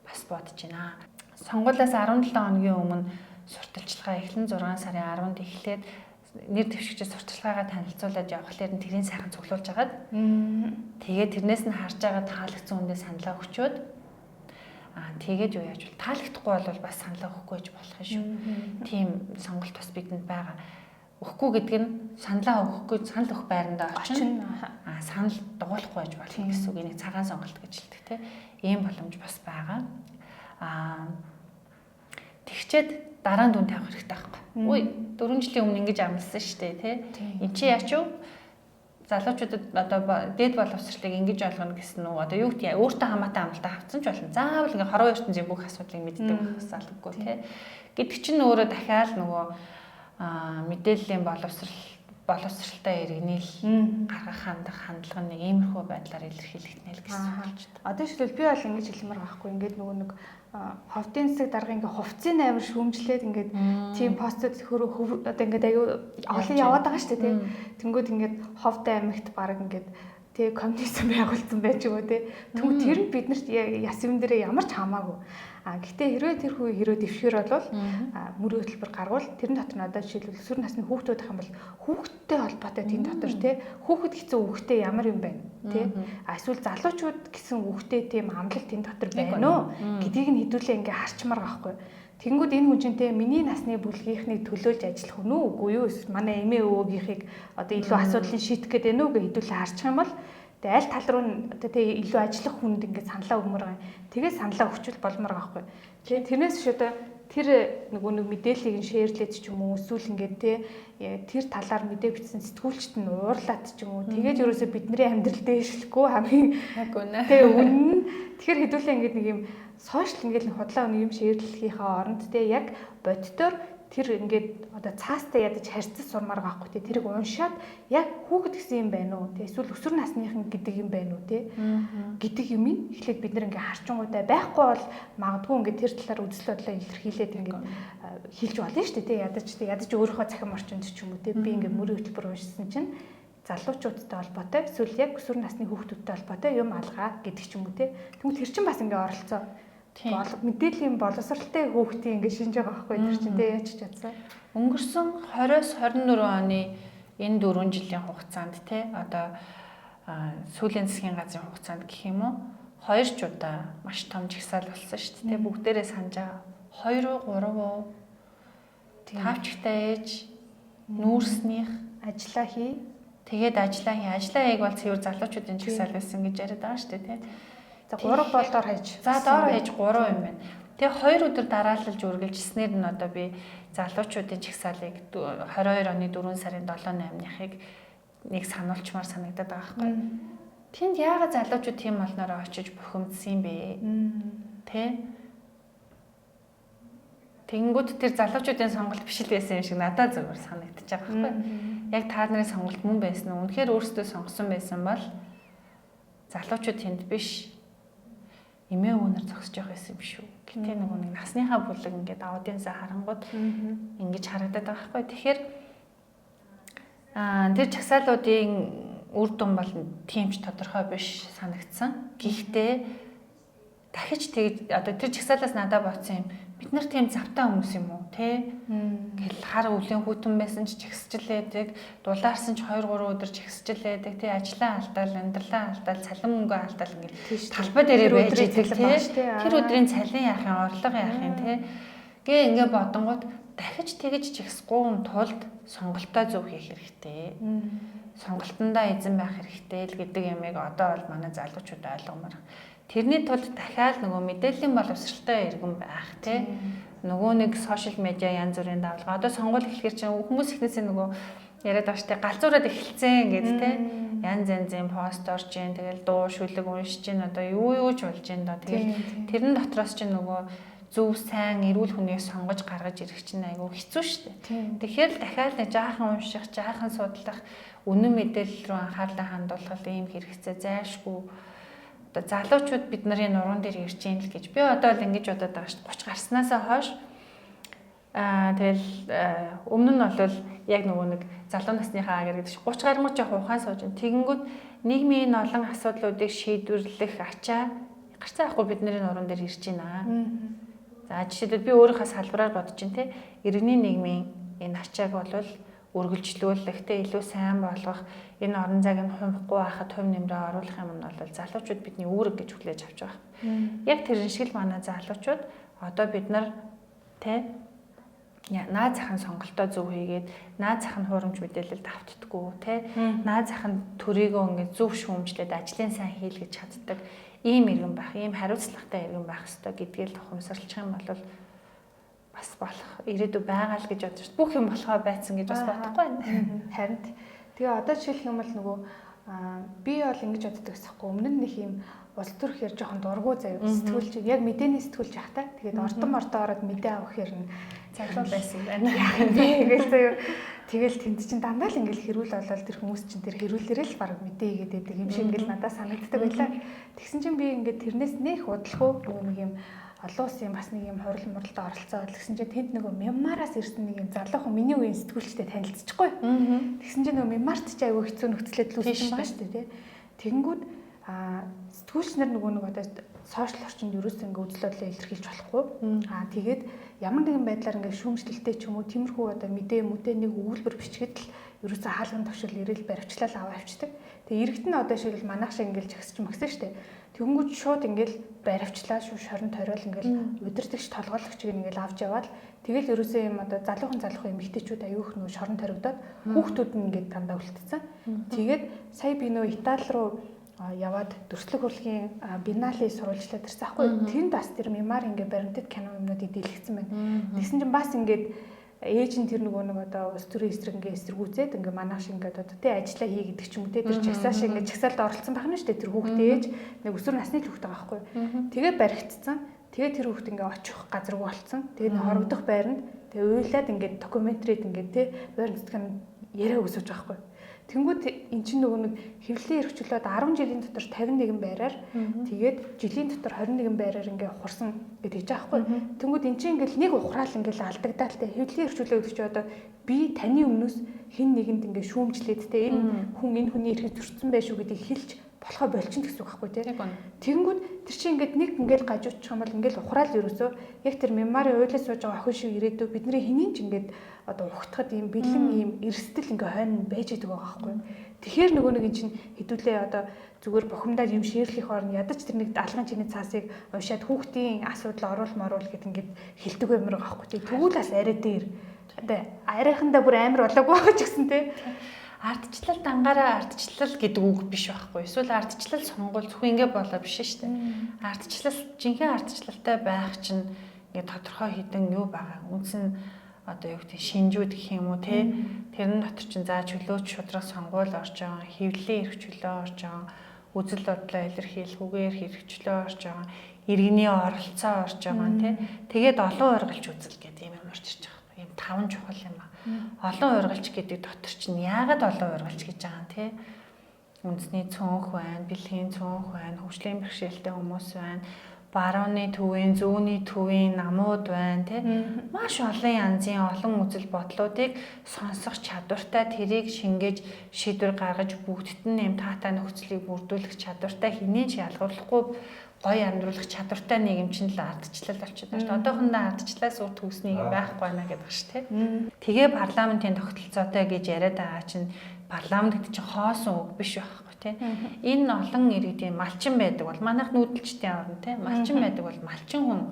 бас бодож байна. Сонгуулиас 17 хоногийн өмнө сурталчилгаа эхлэн 6 сарын 10-нд эхлээд нэр дэвшигчид сурталчилгаагаа танилцуулаад явхлаар нь тэрийн сайхан цуглуулж агаад тэгээд тэрнээс нь харж байгаа таалагдсан хүндээ саналаа өгчөөд тэгээд юу яаж бол таалагдахгүй бол бас саналаа өгөхгүй гэж болох юм шүү. Тийм сонголт бас бидэнд байгаа. Өгөхгүй гэдэг нь саналаа өгөхгүй санал өгөх байрандаа очино. Санал дугуулахгүй байж болох гэсэн үг. Энийг цагаан сонголт гэж хэлдэг те. Ийм боломж бас байгаа. Тэгчээд дараа нь дүн тавих хэрэгтэй байхгүй. Үгүй 4 жилийн өмнө ингэж амласан шүү дээ тий. Энд чи яач юу? Залуучуудад одоо дээд боловсролыг ингэж олгоно гэсэн үү? Одоо юу гэдэг өөртөө хамаатай амлалтаа авцсан ч болно. Заавал ингээ хорвоо ертөнцийн бүх асуудлыг мэддэг байх бас албагүй тий. Гэдэг чинь өөрөө дахиад нөгөө мэдээллийн боловсралтай иргэнийг гаргах хандах хандлага нэг иймэрхүү байдлаар илэрхийлэгдэнэ л гэсэн болж байна. Одоо жишээлбэл би бол ингэж хэлмээр байхгүй. Ингээд нөгөө нэг ховдын засаг дарга ингээ хувцсыг амар шүүмжлээд ингээд тийм постууд одоо ингээд аюу олон яваад байгаа шүү дээ тий. Тэнгүүд ингээд ховд аймагт баг ингээд тий коммунизм байгуулсан байж юм уу тий. Тэнгүүд тэр нь биднэрт яс юм дээрээ ямар ч хамаагүй. Гэхдээ хэрвээ тэр хүү хэрвээ дэвшгэр болвол мөрийн хөтөлбөр гаргуул тэрэн дотор нь одоо жишээлбэл өсвөр насны хүүхдүүд ах юм бол хүүхдтэй холбоотой тэн дотор тий хүүхэд гэсэн үгтэй ямар юм байна тий эсвэл залуучууд гэсэн үгтэй тийм амлалт тэн дотор байна уу гэдгийг нь хэдүүлээ ингээ харчмаар байгаа байхгүй. Тэнгүүд энэ хүн чинь те миний насны бүлгийнхнийг төлөөлж ажиллах хүн үү үгүй юу эсвэл манай эмээ өвөөгийнхийг одоо илүү асуудлыг шийдэх гээд байна уу гэж хэдүүлээ харчих юм бол тэгээ аль тал руу одоо тэ илүү ажиллах хүнд ингээд саналаа өгмөр байгаа. Тэгээ саналаа өгчвөл болмоор байгаа байхгүй. Тэгээ тэрнээс биш одоо тэр нөгөө нэг мэдээллийг нь шеэрлээд ч юм уу эсвэл ингээд те тэр талаар мэдээ бичсэн сэтгүүлчт нь уурлаад ч юм уу тэгээд ерөөсөө бидний амьдрал дээшлэхгүй хамгийн Яг үнэ. Тэ үнэн. Тэгэхээр хэдүүлээ ингээд нэг юм сошиал ингээд нэг худлаа нэг юм шеэрлэхийнхаа оронд те яг боддоор тэр ингээд одоо цаастай ядаж харьцаж сурмаар байхгүй те тэрийг уншаад яг хүүхэд гэсэн юм байна уу те эсвэл өсвөр насныхан гэдэг юм байна уу те гэдэг юм эхлээд бид нар ингээд харчингуудаа байхгүй бол магадгүй ингээд тэр талаар үзэл бодлоо илэрхийлээд ингээд хэлж болно шүү дээ те ядаж те ядаж өөрийнхөө цахим орчинд ч юм уу те би ингээд мөрийн хөтөлбөр уншсан чинь залуучуудтай холбоотой эсвэл яг өсвөр насны хүүхдүүдтэй холбоотой юм алгаа гэдэг ч юм уу те. Тэгмэл тэр чинь бас ингээ оролцоо. Мэдээллийн боловсралтай хүүхдийн ингээ шинж байгаа байхгүй тэр чинь те яаж ч чадсан. Өнгөрсөн 20-с 24 оны энэ 4 жилийн хугацаанд те одоо сүүлийн засгийн газрын хугацаанд гэх юм уу хоёр ч удаа маш том жагсаал болсон шүү дээ. Бүгдээрээ санаж байгаа. 2 уу 3 уу тавчтай ээж нүүрснийх ажиллаа хий. Тэгээд ажиллаа хий. Ажиллаа хийг бол цэвэр залуучуудын жагсаал байсан гэж яриад байгаа шүү дээ, тэ. За 3 бол дор хаяж. За дор хаяж 3 юм байна. Тэгээ 2 өдөр дараалалж үргэлжилснээр нь одоо би залуучуудын жагсаалыг 22 оны 4 сарын 7 8-ныхыг нэг сануулчмаар санагдаад байгаа байхгүй. Тэнд яагаад залуучууд тийм олноороо очиж бухимдсан юм бэ? Тэ? Тэгэнгүүт тэр залуучуудын сонголт биш л байсан юм шиг надад зөвөр санагдчих байгаа байхгүй. Яг та нарын сонголт мөн байсан уу? Үнэхээр өөрсдөө сонгосон байсан бол залуучууд тэнд биш эмээ өвөнөр зогсож явах байсан юм шүү. Гэтэ нөгөө нэг насныхаа бүлэг ингээд аудиенсаа харангууд ингэж харагдаад байгаа байхгүй. Тэгэхээр тэр жагсаалуудын үр дүн бол тийм ч тодорхой биш санагдсан. Гэхдээ дахиж тэгж одоо тэр жагсаалаас надад бодсон юм. Бид нар тийм завтай хүмүүс юм уу те? Гэл хар өвлийн хүүтэн байсан ч жагсчлээдэг, дулаарсан ч 2 3 өдөр жагсчлээдэг, те ажлаа алдаал, амьдралаа алдаал, цалин мөнгөө алдаал ингээд талбай дээрээ байж идэг те. Тэр өдрийн цалин яах юм, орлого яах юм те. Гэ ингээ бодонгууд дахиж тэгж жагсахгүй тулд сонголтоо зөв хийх хэрэгтэй. Сонголтондоо эзэн байх хэрэгтэй л гэдэг ямыг одоо бол манай залуучууд ойлгомоор. Тэрний тулд дахиад нөгөө мэдээллийн боловсралтай иргэн байх тий. Нөгөө нэг сошиал медиа янз бүрийн давлгаа. Одоо сонгуул эхлэхэр чинь хүмүүс эхнээсээ нөгөө яриад байгаа штэ галзуураад эхэлцэн гэд тий. Янз янзын пост орж ийн, тэгэл дуу шүлэг уншиж ийн, одоо юу юу ч болж ийн доо. Тэгэл тэрэн дотроос чинь нөгөө зөв сайн эрүүл хүнийг сонгож гаргаж ирэх чинь айгүй хэцүү штэ. Тэгэхээр л дахиад нэг жаахан унших, жаахан судлах, үнэн мэдээлэл рүү анхаарлаа хандуулах ийм хэрэгцээ зайлшгүй. Залуучууд бид нарын нуруунд дээр ирж ийн л гэж би одоо л ингэж бодоод байгаа шүү дээ. 30 гарснаасаа хойш тэгэл өмнө нь бол яг нөгөө нэг залуу насныхаа агар гэдэг шиг 30 гаруй жоох ухаан сууж ин тэгэнгүүт нийгмийн олон асуудлуудыг шийдвэрлэх ачаа гарцаа авахгүй бидний нуруунд дээр ирж байна. За жишээлбэл би өөрийнхөө салбараар бодож ин те иргэний нийгмийн энэ ачааг бол үргэлжлүүлэх те илүү сайн болгох энэ орон зайг нь хумхгүй байхад хувь нэмрээ оруулах юм нь бол залуучууд бидний үүрэг гэж хүлээж авч байгаа. Яг тэрэн шиг л манай залуучууд одоо бид нар те наа захын сонголтоо зөв хийгээд наа захын хуурамч мэдээлэлд автдаггүй те наа захын төрийгөө ингээд зөв шүүмжлээд ажлын сайн хийлгэж чаддаг ийм иргэн байх, ийм хариуцлагатай иргэн байх ёстой гэдгээл ухамсарлах юм бол бас болох ирээдүй байгаа л гэж бодож шүү. Бүх юм болохоо байцсан гэж бас бодохгүй байна. Харин тэгээ одоо жишээлх юм бол нөгөө би бол ингэж боддог гэсэхгүй. Өмнө нь нэг юм улс төрхээр жоохон дургу заяа сэтгүүлч яг мэдээний сэтгүүлч явах та. Тэгээд ордон мордоо ороод мэдээ авах хэрнэ залуу байсан байна. Тэгэл заяа тэгэл тэнд чинь дандаа л ингээл хэрүүл болоод тэр хүмүүс чинь тэр хэрүүлэрээ л баг мэдээ хийгээд байдаг юм шиг ингээл надад санагддаг байлаа. Тэгсэн чинь би ингээд тэрнээс нэх удалгүй нөгөө нэг юм олон улсын бас нэг юм хурал муралд оролцоод тэгсэн чинь тэнд нөгөө Мянмараас ирсэн нэг юм залуухан миний үеийн сэтгүүлчтэй танилцчихгүй. Тэгсэн чинь нөгөө Мянмарт ч айгүй хэцүү нөхцөлөд л үүссэн байгаа шүү дээ, тий. Тэгэнгүүт сэтгүүлч нар нөгөө нэг одоо сошиал орчинд ерөөсөө ингээ үзэл бодлоо илэрхийлж болохгүй. Тэгээд ямар нэгэн байдлаар ингээ шүүмжлэлтэй ч юм уу тиймэрхүү одоо мэдээ мүдээ нэг өгүүлбэр бичгээд л ерөөсөө хаалган төвшил ирэл баривчлал аваа авчдаг. Тэгээ иргэд нь одоо ширэл манайх шиг ингээл жагсч магсан шүү дээ. Тэгэнгүүт шууд ингээл баривчлаа шүү шорон ториол ингээл удирдагч толгойлогчийг ингээл авч яваад тэгэл ерөөсөө юм одоо залуухан эмэгтэйчүүд аюух нөө шорон торигдоод хүүхдүүд нь ингээд дандаа үлдсэн. Тэгээд сая би нөө Итали руу Яваад дүрслэг урлагийн биеннале сурвалжлаад ирсэн аахгүй. Тэнд бас тэр Мьянмар ингээ баримтат кино юмнуудыг дэлгэцсэн байна. Тэгсэн чинь бас ингээд ээж нь тэр нөгөө нэг одоо улс төрийн эсрэг ингээ эсэргүүцээд ингээ манайх шиг ингээд одоо тий ажиллаа хий гэдэг ч юм уу тий тэр чагсаа шиг ингээ чагсаалд оролцсон байх нь шүү дээ. Тэр хүүхдээ ээж нэг өсвөр насны л хүүхэд байгаа байхгүй. Тэгээ баригдсан. Тэгээ тэр хүүхд ингээ очих газаргүй болцсон. Тэгээ нэг хорогдох байранд тэгээ уйлаад ингээ докюментарид ингээ тий баримтат кино яриа өсөж байгаа байхгүй. Тэнгүүд эн чинь нөгөө нэг хэвлэлийн эрх чөлөөд 10 жилийн дотор 51 байраар тэгээд жилийн дотор 21 байраар ингээ ухарсан гэдэг хийж байгаа байхгүй. Тэнгүүд эн чинь ингээл нэг ухраал ингээл алдагдаал те хэвлэлийн эрх чөлөө гэдэг чинь одоо би таны өмнөөс хэн нэгэнд ингээ шүүмжлээд те энэ хүн энэ хүний эрхийг зөрчсөн байх шүү гэдгийг хэлж болохоо болчин гэсэн үг байхгүй тий. Тэгэнгүүт тэр чинь ингээд нэг ингээд гажуучих юм бол ингээд ухраал ерөөсөө яг тэр Мьянмарын уйлаа сууж байгаа охин шиг ирээдүй бидний хэнийг ч ингээд одоо ухтахад ийм бэлэн ийм эрсдэл ингээ хойно байж идэг байгаа байхгүй. Тэгэхээр нөгөө нэг эн чинь хэдүүлээ одоо зүгээр бухимдаад юм ширлэх орн ядаж тэр нэг алган чиний цаасыг уншаад хүүхдийн асуудал оруул моруул гэд ингээд хилдэг баймар байгаа байхгүй тий. Тэгвэл бас арай дээр. Одоо арайхандаа бүр амар болоогүй байгаа ч гэсэн тий. Ардчлал дангаараа ардчлал гэдэг үг биш байхгүй. Эсвэл ардчлал сонгуул зөвхөн ингэ болоо биш шүү дээ. Ардчлал жинхэнэ ардчлалтай байх чинь ингээ тодорхой хідэн юу байгаа. Үндсэн одоо юу гэдэг шинжүүд гэх юм уу те. Тэрэн дотор чинь за чөлөөч шудраг сонгуул орж байгаа, хэвлэлийн эрх чөлөө орж байгаа, үзэл бодлоо илэрхийлэх үгээр эрх чөлөө орж байгаа, иргэний оролцоо орж байгаа те. Тэгээд олон ургалч үзэл гэдэг юм орж ирж байгаа. Ийм таван чухал юм аа. Олон ургалч гэдэг дотор чинь яагаад олон ургалч гэж байгаа юм те? Үндэсний цөөнх байна, бэлгийн цөөнх байна, хөгжлийн бэрхшээлтэй хүмүүс байна, барууны төвийн, зүүнний төвийн намууд байна те. Маш олон янзын олон үзэл бодлуудыг сонсох чадвартай, тэрийг шингээж шийдвэр гаргаж бүгдд нь юм таатай нөхцөлийг бүрдүүлэх чадвартай, хэнийг ч ялгуурлахгүй гоё амьдруулах чадвартай нийгэм чинь л ардчлал болчиход байна шүү дээ. Одоохондоо ардчлалаас үр төгс нийгэм байхгүй байна гэдэг шүү дээ. Тэгээ парламентын тогтолцоотой гэж яриад байгаа чинь парламент гэдэг чинь хоосон үг биш байхгүй тий. Энэ олон иргэдийн малчин байдаг бол манайх нүүдэлчдийн орн тий. Малчин байдаг бол малчин хүн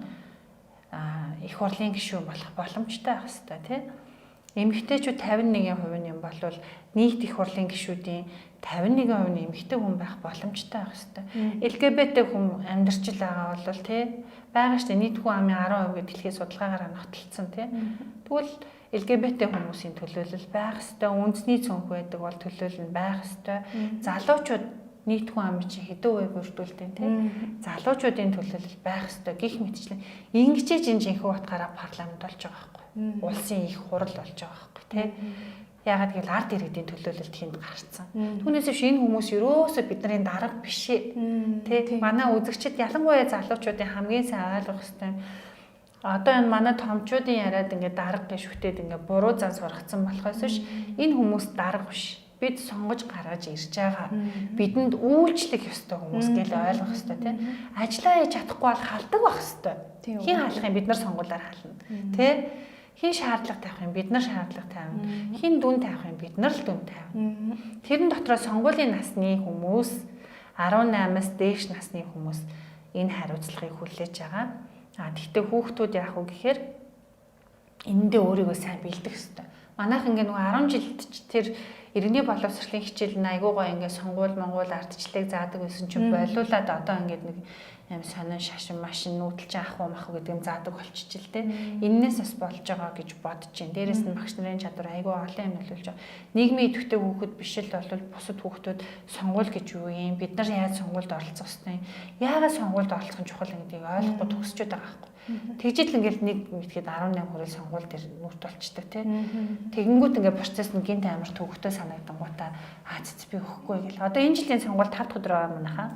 их хурлын гишүүн болох боломжтой байх хэвээр тий. Эмэгтэйчүүд 51% юм бол нийт их хурлын гишүүдийн 51% нь эмэгтэй хүн байх боломжтой байх хэвээр. LGBT хүн амьдарч л байгаа бол тий байгаа шүү дээ. Нийт хүн амын 10% гэдэг дэлхийн судалгаагаар нотолцсон тий. Тэгвэл LGBT хүмүүсийн төлөөлөл байх хэвээр, үндэсний цөөнх байдаг бол төлөөлөл нь байх хэвээр. Залуучууд нийт хүн амын чинь хэдэн үе бүрдүүлдэг тий. Залуучуудын төлөөлөл байх хэвээр гих мэтчлэн ингэчээж энэ жинхэнэ утгаараа парламент болж байгаа байхгүй. Улсын их хурал болж байгаа байхгүй тий. Яагаад гэвэл ард иргэдийн төлөөлөлт хийнд гарцсан. Түүнээс биш энэ хүмүүс ерөөсөө бидний дарга биш ээ. Тэ манай үзэгчид ялангуяа залуучуудын хамгийн сайн ойлгох ёстой юм. Одоо энэ манай томчуудын яриад ингээд дарга гэж шүтээд ингээд буруу зан сургацсан болохоос биш энэ хүмүүс дарга биш. Бид сонгож гаргаж ирж байгаа. Бидэнд үйлчлэх ёстой хүмүүс гэж ойлгох ёстой тий. Ажлаа хийж чадахгүй бол халдаг байх ёстой. Хин халах юм бид нар сонгуулиар хална. Тэ? Хин шаардлага тавих юм бид нар шаардлага тавина. Хин дүн тавих юм бид нар л дүн тавина. Тэрэн дотроо сонгуулийн насны хүмүүс 18-аас дээш насны хүмүүс энэ хариуцлагыг хүлээж байгаа. А тэгвэл хүүхдүүд яах вэ гэхээр энэндээ өөрийгөө сайн бэлдэх ёстой. Манайх ингээ нөгөө 10 жилд ч тэр иргэний боловсролын хичээл нь айгуу гоё ингээ сонгуул монгол ардчлалыг заадаг байсан чинь болиулаад одоо ингээд нэг юм сонин шашин машин нүүдэлчин ах уу мах уу гэдэг юм заадаг болчихж л дээ. Эннээс бас болж байгаа гэж бодож байна. Дээрээс нь багш нарын чадвар айгүй олон юм нөлөөлж байгаа. Нийгмийн идэвхтэй хүүхэд биш л бол бусад хүүхдүүд сонгуул гэж юу юм? Бид нар яаж сонгуульд оролцох ёстой юм? Яагаад сонгуульд оролцох нь чухал гэдгийг ойлгохгүй төгсчөөд байгаа байхгүй. Тэгжэл ингээл нэг мэдгээд 18 хүрэл сонгуул дээр нүрт болчтой тий. Тэгэнгүүт ингээ процесс нь гинт амар төвөгтэй санагдангуудаа аа цэц би өгөхгүй гэл. Одоо энэ жилийн сонгуул 5 дахь өдөр байгаа манайхаа.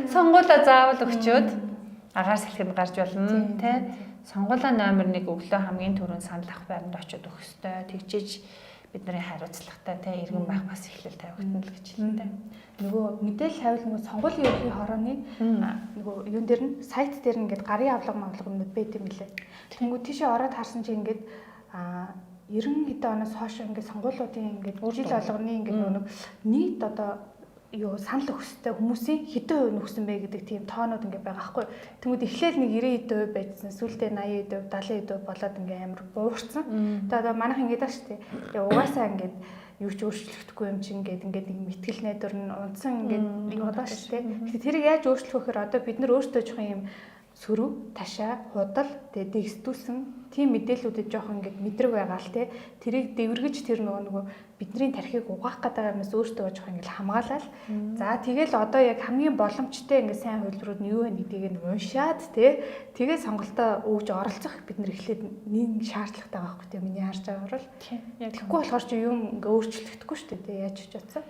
Сонгуулаа заавал өгчөөд агаар салхинд гарч болно тий. Сонгуулаа номер 1 өглөө хамгийн түрүүнд санал авах байранд очиод өгөх ёстой. Тэгжиж бидний хариуцлагатай тий иргэн байх бас эхлэл тавигдана л гэж хэлдэг. Нөгөө мэдээлэл хайвал нөгөө сонгуулийн ерөнхий хорооны нөгөө юун дээр нь сайт дээр нь ингээд гарын авлага мавлага юмнууд байт юм лээ. Тэнгүү тийшээ ороод харсан чинь ингээд 90 хэдэн оноос хойш ингээд сонгуулиудын ингээд жил болгоны ингээд нөгөө нэг нийт одоо юу санал өгсөй хүмүүсийн хэдэн хувь нөхсөн бэ гэдэг тийм тоонууд ингээ байгаа хгүй. Тэнгүүд эхлээл нэг 90 хэдэн хувь байжсан, сүүлдээ 80 хэдэн хувь, 70 хэдэн хувь болоод ингээ амар буурсан. Тэгээ одоо манайх ингээд аа шүү дээ. Тэгээ угаасаа ингээд юу ч өөрчлөгдөхгүй юм чинь ингээд ингээд нэг мэтгэл найдвар нь унтсан ингээд юу болоо шүү дээ. Тэгэхээр тэрийг яаж өөрчлөх вэ гэхээр одоо бид нар өөртөө жоохон юм сөрөг, ташаа, худал, тэгээ дэгсдүүлсэн тийм мэдээллүүдэд жоохон ингээд мэдрэг байгаа л те. Тэрийг дэвэргэж тэр нөгөө бидний тархийг угаах гэдэг юмас өөртөө жоохон ингээд хамгаалал. За тэгэл одоо яг хамгийн боломжтой ингээд сайн хувилбарууд нь юу вэ гэдгийг нь уншаад те. Тэгээ сонголтоо өгж оролцох бид нэр эхлээд нэг шаардлагатай байгаа байхгүй те. Миний харж байгаагаар бол. Тэгэхгүй болохоор чи юм ингээд өөрчлөгдөхгүй шүү дээ те. Яаж ч бодсон.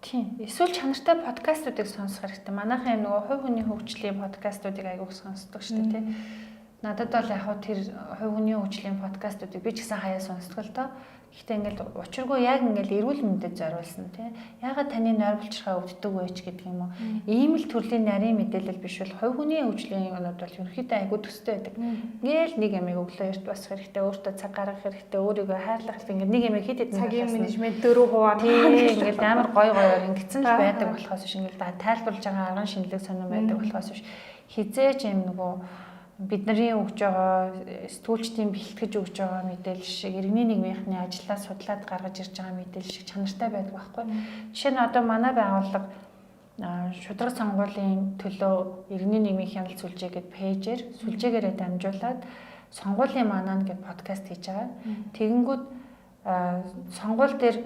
Тийм. Эсвэл чанартай подкастуудыг сонсох хэрэгтэй. Манайхан юм нөгөө хувь хүний хөгжлийн подкастуудыг айгүйх сонсдог шүү дээ, тий. Надад бол яг хөө тэр хувь хүний хөгжлийн подкастуудыг би ч гэсэн хаяа сонсдог л доо. Гэхдээ ингээл учиргүй яг ингээл эрүүл мэндэд зориулсан тий. Ягаад таны нойр булчирхай өвддөг вэ ч гэдэг юм уу. Ийм л төрлийн нарийн мэдээлэл биш бол хувь хүний хөгжлийн юмнууд бол ерөнхийдөө айгүй төстэй байдаг. Ингээл нэг ямиг өглөө эрт босох хэрэгтэй, өөртөө цаг гаргах хэрэгтэй, өөрийгөө хайрлах хэрэгтэй. Ингээд нэг ямиг хэд хэдэн цагийн менежмент 4 хуваа тий. Ингээл амар гой гоёор ингэсэн л байдаг болохоос биш ингээл тайлбарлаж байгаа арган шинэлэг сонирн байдаг болохоос биш хизээж юм нөгөө бидний өгж байгаа сэтгүүлчдийн бэлтгэж өгж байгаа мэдээлэл шиг иргэний нийгмийнхний ажлаа судлаад гаргаж ирж байгаа мэдээлэл шиг чанартай байдаг байхгүй. Жишээ нь одоо манай байгууллага шударга сонгуулийн төлөө иргэний нийгмийн хяналт сүлжээ гэд пэйжээр сүлжээгээрээ дамжуулаад сонгуулийн манаа гэд подкаст хийж байгаа. Тэгэнгүүт сонгуул дээр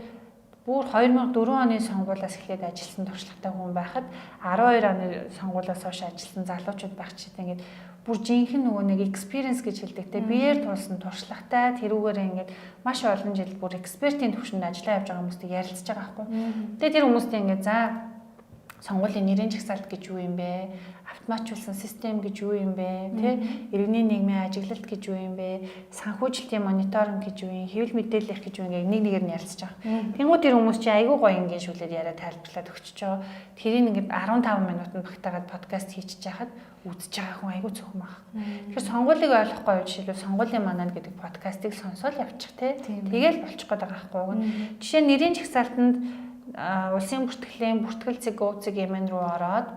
бүр 2004 оны сонгуулиас эхлээд ажилласан туршлагатай хүн байхад 12 оны сонгуулиас хойш ажилласан залуучууд байх чид ингээд бүр жинхэнэ нөгөө нэг experience гэж хэлдэг те биеэр тулсан туршлагатай тэрүүгээрээ ингээд маш олон жил бүр экспертийн түвшинд ажиллаа явж байгаа хүмүүстэй ярилцж байгаа байхгүй. Тэгээ тэр хүмүүстэй ингээд за сонгуулийн нэрийн жагсаалт гэж юу юм бэ? Автоматжуулсан систем гэж юу юм бэ? Тэ иргэний нийгмийн ажиглалт гэж юу юм бэ? Санхүүжилтийн мониторинг гэж юу юм? Хэвлэл мэдээлэл гэж юу юм нэг нэгээр нь ярилцж байгаа. Тэнгүү тэр хүмүүс чи айгүй гоё ингийн шүлээр яриа тайлбарлаад өгчөж байгаа. Тэрийг ингээд 15 минутанд багтаагаад подкаст хийчихэж хахад үзэж байгаа хүн айгүй цөөхөн баг. Тэгэхээр сонгуулийг ойлгохгүй юу жишээлбэл сонгуулийн мананд гэдэг подкастыг сонсоол явчих те. Тэгээл болчих гээд байгаа байхгүй. Жишээ нь нэрийн жагсаалтанд улсын бүртгэлийн бүртгэл цэг gov цэг mn руу ороод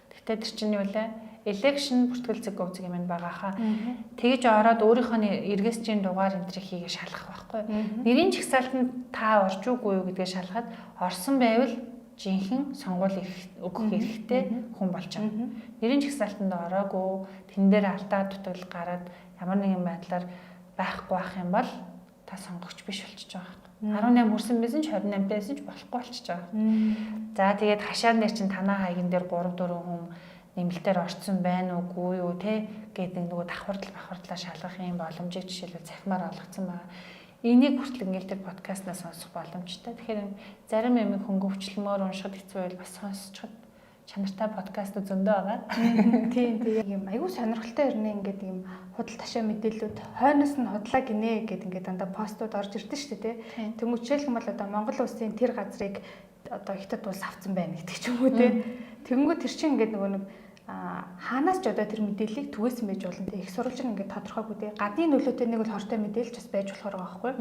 тэгтээ тэр чинь юу лээ? Election бүртгэл цэг gov цэг mn байгаа хаа. Тэгэж ороод өөрийнхөө эргэсчийн дугаар энэ тэрийг хийгээ шалгах байхгүй. Нэрийн жагсаалтанд та орж үгүй юу гэдгээ шалгахад орсон байвал жинхэнэ сонгуул өгөх эрхтэй хүн болж байгаа. Нэрийн жагсаалтанд ороогүй, тэн дээр алдаа дутагдал гараад ямар нэгэн байдлаар байхгүй байх юм бол та сонгогч биш болчихж байгаа. 18 хүрсэн байсан ч 28 байсан ч болохгүй болчихж байгаа. За тэгээд хашаан дээр чинь танаа хаяган дээр 3 4 хүн нэмэлтээр орцсон байна уугүй юу те гэдэг нөгөө давхардал бахардлаа шалгах юм боломжийг жишээлбэл цахимаар олгоцсон байгаа. Энийг хүртэл ингээл тэр подкастнаас сонсох боломжтой. Тэгэхээр зарим юмыг хөнгөвчлөмөр уншихад хэцүү байл бас сонсчиход чанартай подкаст зөндөө байгаа. Тийм тийм юм айгүй сонирхолтой ирнэ ингээд юм худал ташаа мэдээллүүд хойноос нь худлаа гинэ гэд ингээд дандаа постууд орж ирдэ шүү дээ тий. Тэнгүү жишээлх юм бол одоо Монгол улсын тэр газрыг одоо хятад улс авцсан байна гэдэг ч юм уу тий. Тэнгүү тэр чинь ингээд нөгөө нэг хаанаас ч одоо тэр мэдээллийг түгээсэн байж болно те их сурвалж нь ингээд тодорхойгүй те гадны нөлөөтэй нэг бол хортой мэдээлэл ч бас байж болохоор байгаа байхгүй.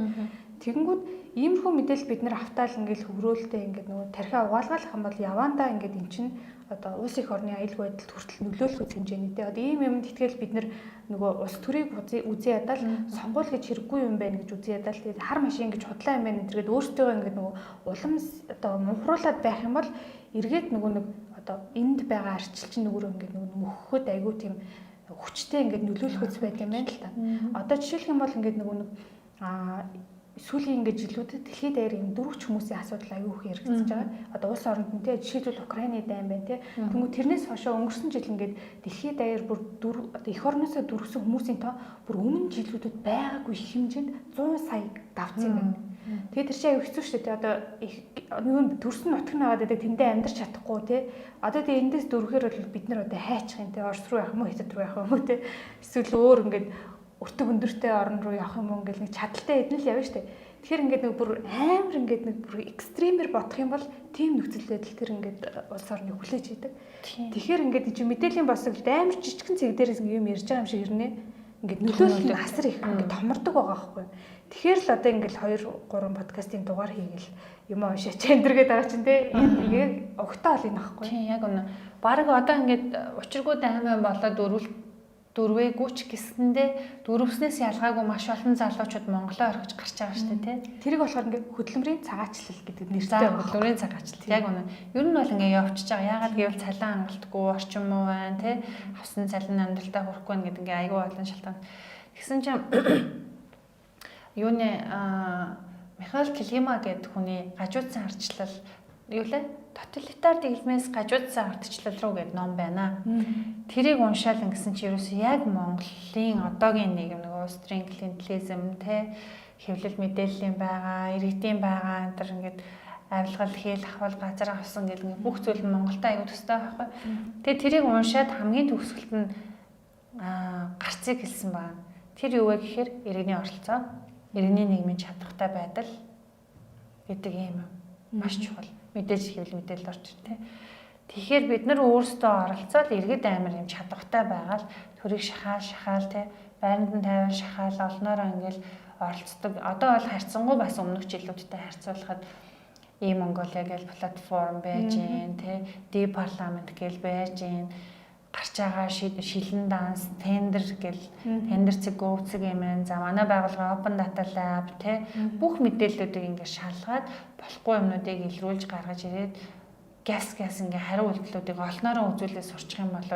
Тэгэнгүүт иймэрхүү мэдээлэл бид нэр автаал ингээд хөврөөлтэй ингээд нөгөө тархиа угаалгаалах юм бол явандаа ингээд эн чинь одоо улс их орны аюулгүй байдалд хүртэл нөлөөлөх хэмжээний те одоо ийм юмд итгэл бид нэр нөгөө улс төрийг үзэн ядал сонгуул гэж хэрэггүй юм байна гэж үзэн ядал тэгээд хар машин гэж худлаа юм байна гэдэргээд өөртөө ингээд нөгөө улам одоо мунхруулад байх юм бол эргээд нөгөө нэг одоо энд байгаа арчил чинь нөгөө ингээд нөгөө мөхөхөд айгүй тийм хүчтэй ингээд нөлөөлөх үс байд юм байна л та. Одоо жишээлх юм бол ингээд нөгөө нэг сүүлийн ингээд жилүүдэд дэлхийд даяар юм дөрвч хүмүүсийн асуудал аюу их яригдсаж байгаа. Одоо улс оронд нь те жишээлбэл Украины дайн байна те. Тэнгүү тэрнээс хойшоо өнгөрсөн жил ингээд дэлхийд даяар бүр одоо эх орноосоо дөрвсөн хүмүүсийн тоо бүр өмнө жилүүдэд байгаагүй их хэмжээнд 100 сая давцсан юм байна. Тэгээд тэр чинь аюу хэцүү шүү дээ. Одоо нэг төрсөн нутг нь байгаад байдаг тэндээ амьдарч чадахгүй те. Одоо тэгээ эндээс дөрвөхөр бол бид нар одоо хайчих юм те. Орос руу явах юм уу, Хятад руу явах юм уу те. Эсвэл өөр ингээд өртөг өндөртэй орн руу явах юм уу ингээл нэг чадaltaй эдэн л явна штэ. Тэгэхээр ингээд нэг бүр амар ингээд нэг бүр экстремээр бодох юм бол тийм нөхцөл байдал тэр ингээд улс орныг хүлээж идэг. Тэгэхээр ингээд чи мэдээллийн босголт амар жижигхэн цэг дээрээс юм ярьж байгаа юм шиг ирнэ. Ингээд нөлөөлөл нь асар их ингээд томордог байгаа байхгүй. Тэгэхээр л одоо ингээд 2 3 подкастын дугаар хийгээл юм уншаач энэ төр гэдэг байгаа чинь те энэ яг угтаа бол энэ байхгүй. Тийм яг үнэ. Бараг одоо ингээд учиргүй дайман болоод дөрвөөгүй ч гэсэндээ дөрвснээс ялгаагүй маш олон залуучууд Монголоо орхиж гарч байгаа шүү дээ, тий. Тэрийг болохоор ингээд хөдөлмөрийн цагаачлал гэдэг нэртэй байгаа. Хөдөлмөрийн цагаачлал. Яг үнэ. Ер нь бол ингээд явчихж байгаа. Яагаад гэвэл цалин хангалтгүй, орчин муу байна, тий. Авсан цалин амьдралдаа хүрэхгүй байна гэдэг ингээд айгүй олон шалтгаан. Тэгсэн чинь юуны Михаил Клима гэдэг хүний гажуудсан ардчлал юу лээ? Тоталитар дэглэмээс гажуудсан ардчлал руу гэдэг ном байна. Тэрийг уншаал ингэсэн чи ерөөсөө яг Монголын одоогийн нийгэм нөгөө улс төрийн клиентелизм те хэвлэл мэдээллийн байгаа, иргэдийн байгаа энэ төр ингээд авилгал, хэл ахвал, газар авсан гэл ингээд бүх зүйл нь Монголтой аягүй төстэй байхгүй. Тэгээ тэрийг уншаад хамгийн төгсгөлт нь гарцыг хэлсэн байна. Тэр юу вэ гэхээр иргэний оролцоо, иргэний нийгмийн чадвартай байдал гэдэг юм маш чухал. Мэдээж хэвлэл мэдээлэл орч тий. Тэгэхээр бид нар өөрсдөө оролцоод иргэд амар юм чадвартай байгаа л төрийг шахаал шахаал тий байранд нь тайван шахаал олноороо ингээл оролцдог. Одоо бол харьцангуй бас өмнөх жилүүдтэй харьцуулахад e-Mongolia гэл платформ байж гин тий D-парламент гэл байж гин гарч байгаа шилэн данс, тендер гэл тендер цэг gov цэг юм. За манай байгууллагын Open Data Lab тий бүх мэдээллүүдийг ингээд шалгаад болохгүй юмнуудыг илрүүлж гаргаж ирээд гяс гяс ингээ хариу үйлдэлүүдийг олноороо үзүүлээ сурчих юм бол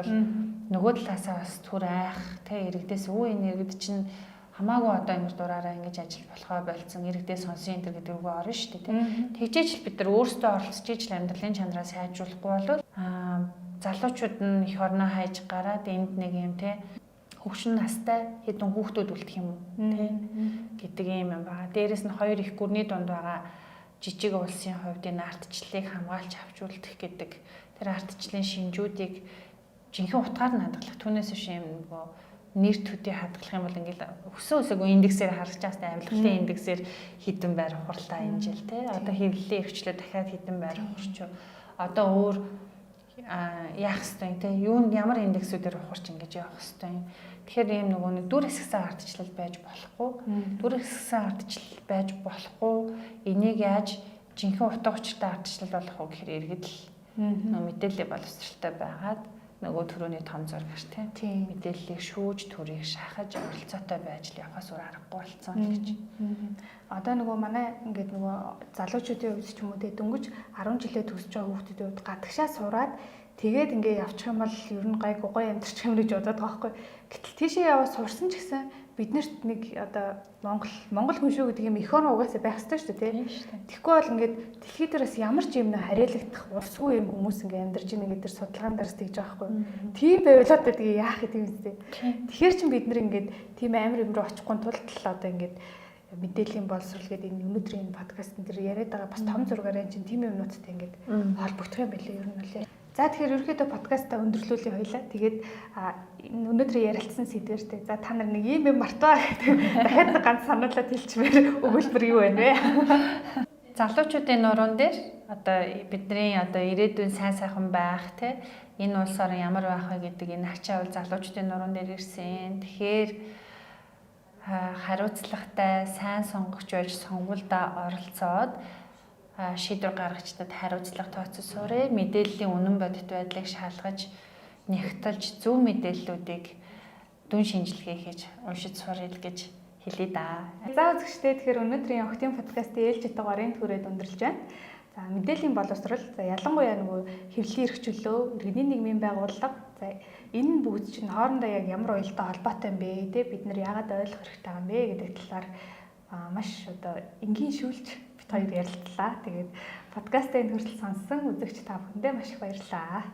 нөгөө талаасаа бас түр айх тий иргэдээс өө энэ иргэд чинь хамаагүй одоо ингэж дураараа ингэж ажил болохоо болцсон иргэдээ сонсон энэ төр гэдэг үгөө орно шүү дээ тий. Тэгжээж л бид нар өөрсдөө оролцож ижил амьдралын чанараа сайжруулахгүй бол залуучууд нь эх орноо хайж гараад энд нэг юм те хөгшин настай хэдэн хүүхдүүд үлдэх юм уу те гэдэг юм юм байна. Дээрээс нь хоёр их гүрний дунд байгаа жижиг улсын хувьд энэ ардчлалыг хамгаалж авч үлдэх гэдэг тэр ардчлалын шинжүүдийг жинхэнэ утгаар нь хадгалах түүнээс биш юм нөгөө нэр төдий хадгалах юм бол ингээл өсөн өсөөгүй индексээр харж байгаа авилгалын индексээр хідэн байр ухарлаа энэ жил те одоо хэвлэлийн эрхчлөө дахиад хідэн байр ухарч одоо өөр яах ёстой юм те юунд ямар индексүүдээр ухарч ингэж явах ёстой юм. Тэгэхээр ийм нөгөө нэг дүр хэсгсэн ардчлал байж болохгүй. Дүр хэсгсэн ардчлал байж болохгүй. Энийг яаж жинхэнэ утга учиртай ардчлал болох вэ гэхээр иргэд л нөгөө мэдээлэл боловсралтай байгаад нөгөө төрөний том зургаар те мэдээллийг шүүж төрийг шахаж оролцоотой байж л явахаас өөр аргагүй болсон л гэж. Одоо нөгөө манай ингээд нөгөө залуучуудын хувьд ч юм уу те дөнгөж 10 жилээ төгсөж байгаа хүүхдүүдийн хувьд гадагшаа сураад тэгээд ингээ явчих юм бол ер нь гайгүй гоё амьдарчих юм гэж бодоод байгаа байхгүй. Гэтэл тийшээ яваа сурсан ч гэсэн биднэрт нэг одоо Монгол хүн шүү гэдэг юм эх орон угаасаа байх ёстой шүү дээ тий. Тэгэхгүй бол ингээд дэлхий дээр бас ямар ч юм нэ харьяалагдах урсгүй юм хүмүүс ингээ амьдарч ийн гэдэг тэр судалгаан дээрс тэгж байгаа байхгүй. Тийм байвал одоо тэгээ яах гэдэг юм бэ? Тэгэхээр чин бид нар ингээд тийм амар юм руу очихгүй тулд л одоо ингээд мэдээллийн боловсрол гэдэг энэ өнөөдрийн энэ подкастн дээр яриад байгаа бас том зургаараа чинь тийм юмнуудтай ингээд холбогдох юм байлээ ер нь бол. За тэгэхээр ерөнхийдөө подкастаа өндөрлүүлье хоёлаа. Тэгээд өнөөдөр ярилцсан сэдвэр те. За та нар нэг ийм юм мартаа гэдэг дахиад нэг ганц сануулаад хэлчихмээр өгүүлбэр юу байна вэ? Залуучуудын нуруунд дээр одоо бидний одоо ирээдүйн сайн сайхан байх те энэ улс орон ямар байх вэ гэдэг энэ ачаа бол залуучуудын нуруунд дээр ирсэн. Тэгэхээр хариуцлагатай сайн сонгогч байж сонгуульдаа оролцоод шийдвэр гаргагчдад хариуцлага тооцож суурэ мэдээллийн үнэн бодит байдлыг шалгаж нягталж зөв мэдээллүүдийг дүн шинжилгээ хийж уншиж суръя л гэж хэлье да. За үзэгчдээ тэгэхээр өнөөдрийн Охтын подкастын ээлжит дугаарын түрээд өндөрлж байна. За мэдээллийн боловсрол, за ялангуяа нөгөө хэвлэлийн эрх чөлөө, иргэний нийгмийн байгууллага, за энэ бүгд чинь хоорондоо яг ямар уялдаа холбоотой юм бэ те бид нар яагаад ойлгох хэрэгтэй юм бэ гэдэг талаар маш одоо энгийн шүүлж бид хоёр ярилцлаа. Тэгээд подкастын энэ хүртэл сонссон үзэгч та бүхэндээ маш их баярлалаа.